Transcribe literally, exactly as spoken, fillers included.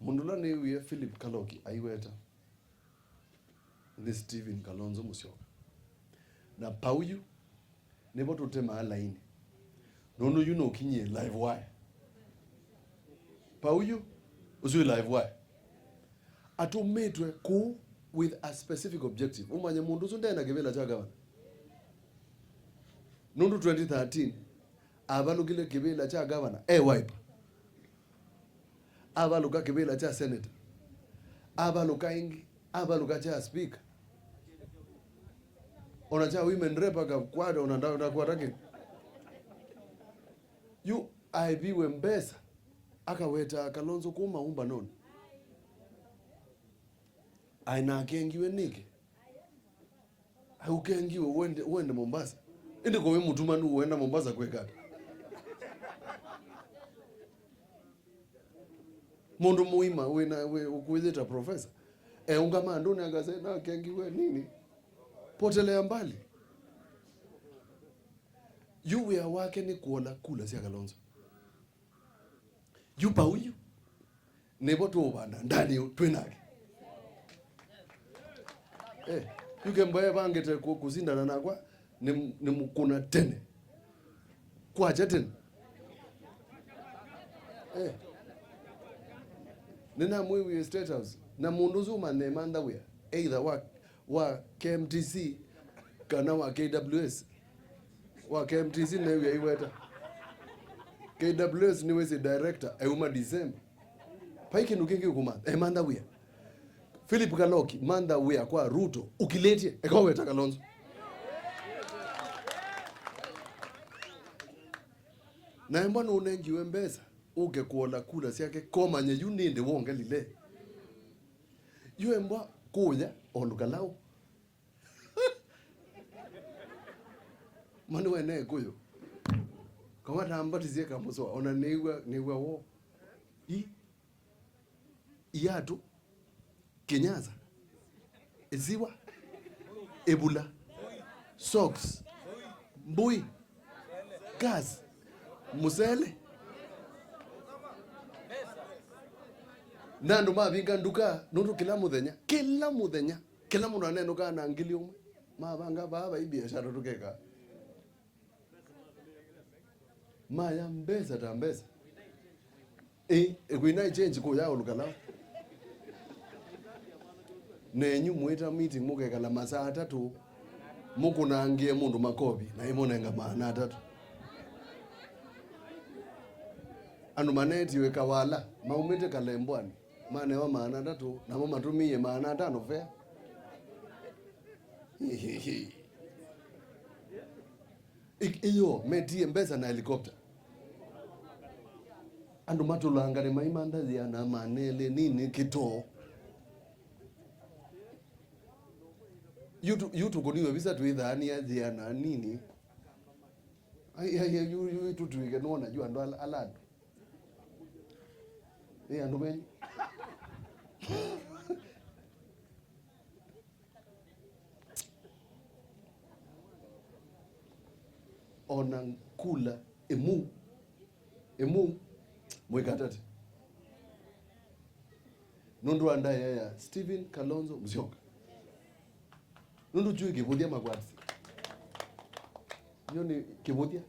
Mũndũ ũla nĩw'ie Philip Kaloki aiweta nĩ Stephen Kalonzo Musyoka. Na pauyu nĩvo tũtemaa laini. Nũndũ yu nũkinyie live wire. Pauyu, ũsu wĩ live wire. Atũmĩtwe kũu with a specific objective. Ũmanye mũndũ ũsu ndena kĩvĩla kya gavana. Nũndũ twenty thirteen, avalũkile kĩvĩla kya gavana, e Wiper. Avalũka kĩvĩla kya senator. Avalũka ĩngĩ, avalũka kya speaker. Ona kya women rep akakwata, ona nda-, ndakwata kĩ. Yu aiviwe mbesa, akaweta Kalonzo kuma umbanoni. Aĩ na akengiwe nĩkĩ? Aĩ ũkengiwe uende, uende Mombasa. Ĩndĩ ko wĩ mũtumanu uenda Mombasa kwĩka ata? Mũndũ mũima wĩna, wĩ, ũkwĩyĩta professor. Eũngama andũnĩ akasya, "Na akengiwe nini?" Potelea mbali. Yu wĩa wake nĩ kũola kula sya Kalonzo. Yu pauyu, nĩvo tũũvanda ndani twĩ nake. Eh, yu kembo evangĩte kũ-, kũsindana nakwa, nĩ, nĩ mũkũna tene. Kwakya tene. Eh. Nĩnamwĩwie State House, na mũndũ ũsu ũmanye mantha wĩa, either wa wa K M T C kana wa K W S. Wa K M T C nĩw'e aiweta. K W S nĩwĩsĩ director euma December. Vai kĩndũ kĩngĩ ũkũmantha, emantha wĩa. Philip Kaloki, mantha wĩa kwa Ruto, ũkilĩtye, eka weta Kalonzo. Na embwa nũnengiwe mbesa, ũke kũola kula syake, komanye yu nĩndĩ wongelile. Yu embwa kũya, o lũkalaũ. Mani wene Kũyũ. Kawata ambatisye kamũsoa, ona nĩw'a, nĩw'a wo. I. Iatũ. Kinyasa. Isiwa. Ĩvula. Socks. Mbũi. Gas. Mũsele. Na andũ mavinga nduka, nũndũ kĩla mũthenya, kĩla mũthenya. Kĩla mũndũ anenũkaa na ngili ũmwe. Mavanga vaa vai biashara tũkeka. Maya mbesa ta mbesa. Ĩ, ĩkwĩna change kũya ũlũkala. Nenyu mwĩta meeting mũkekala masaa atatũ, mũkũnangĩe mũndũ makovi, na ĩmũnenga maana atatũ. Andũ manetiwe Kawala, maumĩte Kalembwani. Manewa maana atatũ, namo matũmĩie maana atano fare. Hihihi. Ik-, iyo, metie mbesa na helicopter. Andũ matũlangane maimantha yĩana manele nini kĩtoo. Yu tũ-, yu tũkũniwe visa twĩthaania yĩana nini. Ai, ai, ai, yu, yu, tũtwĩke nũona yu andũ ala, ala andũ. Ĩ andũ menyu. Ona kula ĩmwe, ĩmwe, mwĩkatate. Nũndũ wa ndaĩa ya Stephen Kalonzo Musyoka. Nũndũ kyũĩ kĩvũthya makwatisi. Nyo nĩ kĩvũthya.